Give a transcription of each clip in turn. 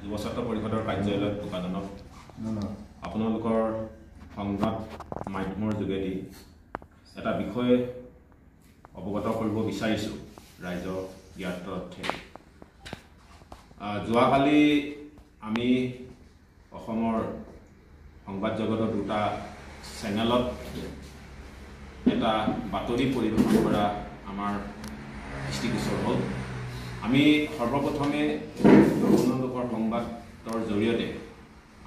যুৱ ছাত্ৰ পৰিষদৰ কাৰ্যালয়ত বোকাজানত আপোনালোকৰ সংবাদ মাধ্যমৰ যোগেদি এটা বিষয় অৱগত কৰিব বিচাৰিছোঁ ৰাইজৰ জ্ঞাতাৰ্থে। যোৱাকালি আমি অসমৰ সংবাদ জগতৰ দুটা চেনেলত এটা বাতৰি পৰিৱেশন কৰা আমাৰ দৃষ্টিগোচৰ হ'ল। আমি সৰ্বপ্ৰথমে আপোনালোকৰ সংবাদৰ জৰিয়তে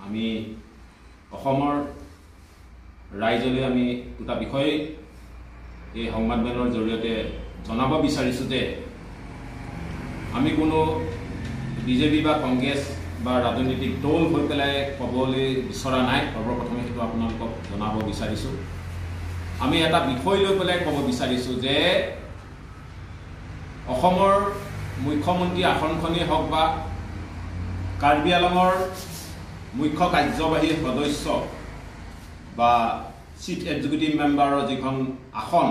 আমি অসমৰ ৰাইজলৈ আমি দুটা বিষয় এই সংবাদমেলৰ জৰিয়তে জনাব বিচাৰিছোঁ যে আমি কোনো বিজেপি বা কংগ্ৰেছ বা ৰাজনৈতিক দল হৈ পেলাই ক'বলৈ বিচৰা নাই। সৰ্বপ্ৰথমে সেইটো আপোনালোকক জনাব বিচাৰিছোঁ। আমি এটা বিষয় লৈ পেলাই ক'ব বিচাৰিছোঁ যে অসমৰ মুখ্যমন্ত্ৰী আসনখনেই হওক বা কাৰ্বি আংলঙৰ মুখ্য কাৰ্যবাহী সদস্য বা চিফ এক্সিকিউটিভ মেম্বাৰৰ যিখন আসন,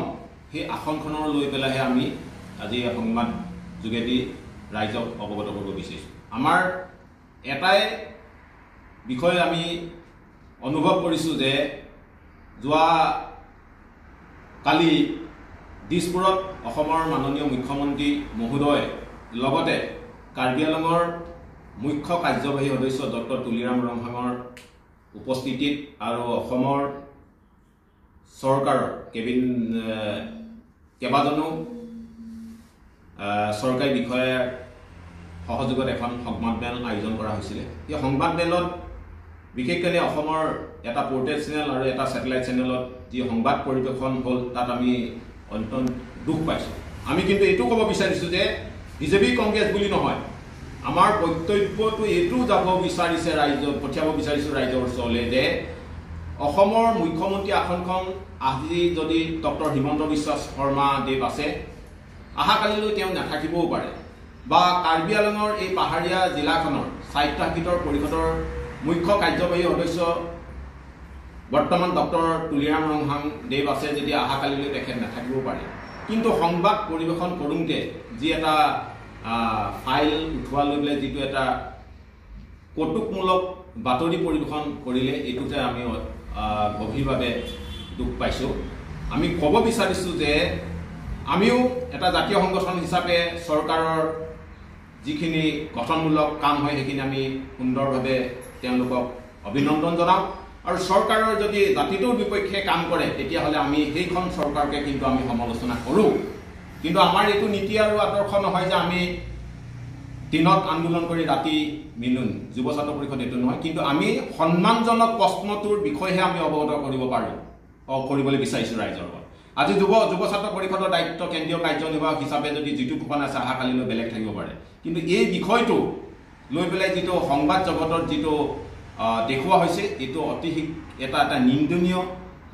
সেই আসনখনৰ লৈ পেলাইহে আমি আজি সংবাদ যোগেদি ৰাইজক অৱগত কৰিব বিচাৰিছোঁ। আমাৰ এটাই বিষয় আমি অনুভৱ কৰিছোঁ যে যোৱা কালি দিছপুৰত অসমৰ মাননীয় মুখ্যমন্ত্ৰী মহোদয় লগতে কাৰ্বি আংলঙৰ মুখ্য কাৰ্যবাহী সদস্য ডক্টৰ তুলিৰাম ৰংহাঙৰ উপস্থিতিত আৰু অসমৰ চৰকাৰৰ কেইবাজনো চৰকাৰী বিষয়াৰ সহযোগত এখন সংবাদমেল আয়োজন কৰা হৈছিলে। এই সংবাদমেলত বিশেষকৈ অসমৰ এটা পৰ্টেল চেনেল আৰু এটা ছেটেলাইট চেনেলত যি সংবাদ পৰিৱেশন হ'ল তাত আমি অত্যন্ত দুখ পাইছোঁ। আমি কিন্তু এইটো ক'ব বিচাৰিছোঁ যে বিজেপি কংগ্ৰেছ বুলি নহয়, আমাৰ বক্তব্যটো এইটো যাব বিচাৰিছে ৰাইজ, পঠিয়াব বিচাৰিছোঁ ৰাইজৰ ওচৰলৈ যে অসমৰ মুখ্যমন্ত্ৰী আসনখন আজি যদি ডক্টৰ হিমন্ত বিশ্ব শৰ্মা দেৱ আছে, অহাকালিলৈ তেওঁ নাথাকিবও পাৰে, বা কাৰ্বি আংলঙৰ এই পাহাৰীয়া জিলাখনৰ স্বায়ত্তশাসিত পৰিষদৰ মুখ্য কাৰ্যবাহী সদস্য বৰ্তমান ডক্টৰ তুলিৰাম ৰংহাং দেৱ আছে যদি অহাকালিলৈ তেখেত নাথাকিবও পাৰে। কিন্তু সংবাদ পৰিৱেশন কৰোঁতে যি এটা ফাইল উঠোৱা লৈ পেলাই যিটো এটা কৌতুকমূলক বাতৰি পৰিৱেশন কৰিলে, এইটোতে আমি গভীৰভাৱে দুখ পাইছোঁ। আমি ক'ব বিচাৰিছোঁ যে আমিও এটা জাতীয় সংগঠন হিচাপে চৰকাৰৰ যিখিনি গঠনমূলক কাম হয় সেইখিনি আমি সুন্দৰভাৱে তেওঁলোকক অভিনন্দন জনাওঁ, আৰু চৰকাৰৰ যদি জাতিটোৰ বিপক্ষে কাম কৰে তেতিয়াহ'লে আমি সেইখন চৰকাৰকে কিন্তু আমি সমালোচনা কৰোঁ। কিন্তু আমাৰ এইটো নীতি আৰু আদৰ্শ নহয় যে আমি দিনত আন্দোলন কৰি ৰাতি মিলন, যুৱ ছাত্ৰ পৰিষদ এইটো নহয়। কিন্তু আমি সন্মানজনক প্ৰশ্নটোৰ বিষয়েহে আমি অৱগত কৰিব পাৰোঁ, কৰিবলৈ বিচাৰিছোঁ ৰাইজৰ লগত। আজি যুৱ ছাত্ৰ পৰিষদৰ দায়িত্ব কেন্দ্ৰীয় কাৰ্যনিৰ্বাহক হিচাপে যদি যিটো ফুকন আছে অহাকালিলৈ বেলেগ থাকিব পাৰে, কিন্তু এই বিষয়টো লৈ পেলাই যিটো সংবাদ জগতত যিটো দেখুওৱা হৈছে এইটো অতি এটা এটা নিন্দনীয়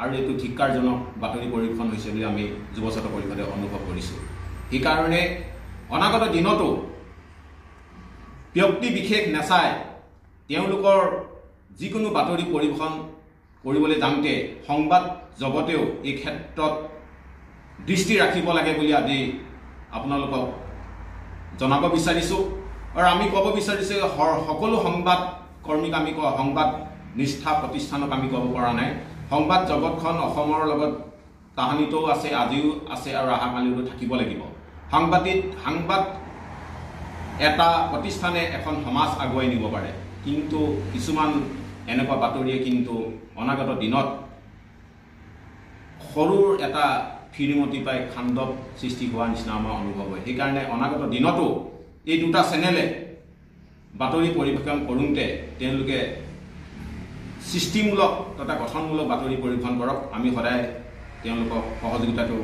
আৰু এইটো ধিক্কাৰজনক বাতৰি পৰিৱেশন হৈছে বুলি আমি যুৱ ছাত্ৰ পৰিষদে অনুভৱ কৰিছোঁ। সেইকাৰণে অনাগত দিনতো ব্যক্তি বিশেষ নাচাই তেওঁলোকৰ যিকোনো বাতৰি পৰিৱেশন কৰিবলৈ যাওঁতে সংবাদ জগতেও এই ক্ষেত্ৰত দৃষ্টি ৰাখিব লাগে বুলি আজি আপোনালোকক জনাব বিচাৰিছোঁ। আৰু আমি ক'ব বিচাৰিছোঁ সকলো সংবাদ কৰ্মীক আমি সংবাদ নিষ্ঠা প্ৰতিষ্ঠানক আমি ক'ব পৰা নাই। সংবাদ জগতখন অসমৰ লগত তাহানিতেও আছে, আজিও আছে আৰু অহাকালিও থাকিব লাগিব। সাংবাদ এটা প্ৰতিষ্ঠানে এখন সমাজ আগুৱাই নিব পাৰে, কিন্তু কিছুমান এনেকুৱা বাতৰিয়ে কিন্তু অনাগত দিনত সৰুৰ এটা ফিৰিঙতি পাই খাণ্ডৱ সৃষ্টি হোৱাৰ নিচিনা আমাৰ অনুভৱ হয়। সেইকাৰণে অনাগত দিনতো এই দুটা চেনেলে বাতৰি পৰিৱেশন কৰোঁতে তেওঁলোকে সৃষ্টিমূলক তথা গঠনমূলক বাতৰি পৰিৱেশন কৰক, আমি সদায় তেওঁলোকক সহযোগিতাটো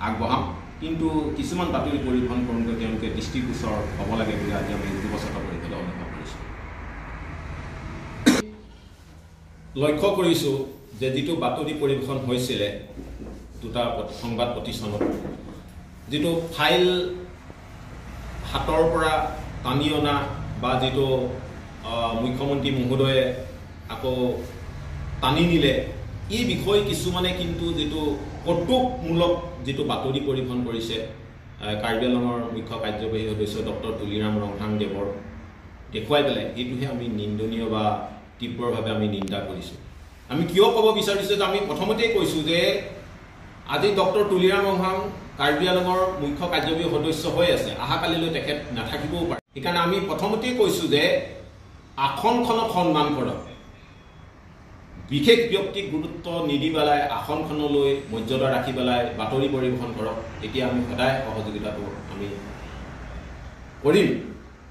আগবঢ়াম। কিন্তু কিছুমান বাতৰি পৰিৱেশন কৰোঁতে তেওঁলোকে দৃষ্টিগোচৰ হ'ব লাগে বুলি আজি আমি যুৱ ছাত্ৰ পৰিষদে অনুভৱ কৰিছোঁ। লক্ষ্য কৰিছোঁ যে যিটো বাতৰি পৰিৱেশন হৈছিলে দুটা সংবাদ প্ৰতিষ্ঠানত, যিটো ফাইল হাতৰ পৰা টানি অনা বা যিটো মুখ্যমন্ত্ৰী মহোদয়ে আকৌ টানি নিলে, এই বিষয় কিছুমানে কিন্তু যিটো কৌতুকমূলক যিটো বাতৰি পৰিৱেশন কৰিছে কাৰ্বি আংলঙৰ মুখ্য কাৰ্যবাহী সদস্য ডক্টৰ তুলিৰাম ৰংহাং দেৱৰ দেখুৱাই পেলাই, সেইটোহে আমি নিন্দনীয় বা তীব্ৰভাৱে আমি নিন্দা কৰিছোঁ। আমি কিয় ক'ব বিচাৰিছোঁ যে আমি প্ৰথমতেই কৈছোঁ যে আজি ডক্টৰ তুলিৰাম ৰংহাং কাৰ্বি আংলঙৰ মুখ্য কাৰ্যবাহী সদস্য হৈ আছে, অহাকালিলৈ তেখেত নাথাকিবও পাৰে। সেইকাৰণে আমি প্ৰথমতেই কৈছোঁ যে আসনখনক সন্মান কৰক, বিশেষ ব্যক্তিক গুৰুত্ব নিদি পেলাই আসনখনলৈ মৰ্যাদা ৰাখি পেলাই বাতৰি পৰিৱেশন কৰক, তেতিয়া আমি সদায় সহযোগিতাটো আমি কৰিম।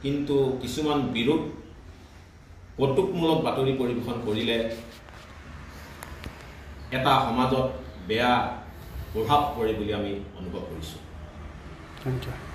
কিন্তু কিছুমান বিৰোধ কৌতুকমূলক বাতৰি পৰিৱেশন কৰিলে এটা সমাজত বেয়া প্ৰভাৱ পৰে বুলি আমি অনুভৱ কৰিছোঁ। Thank you.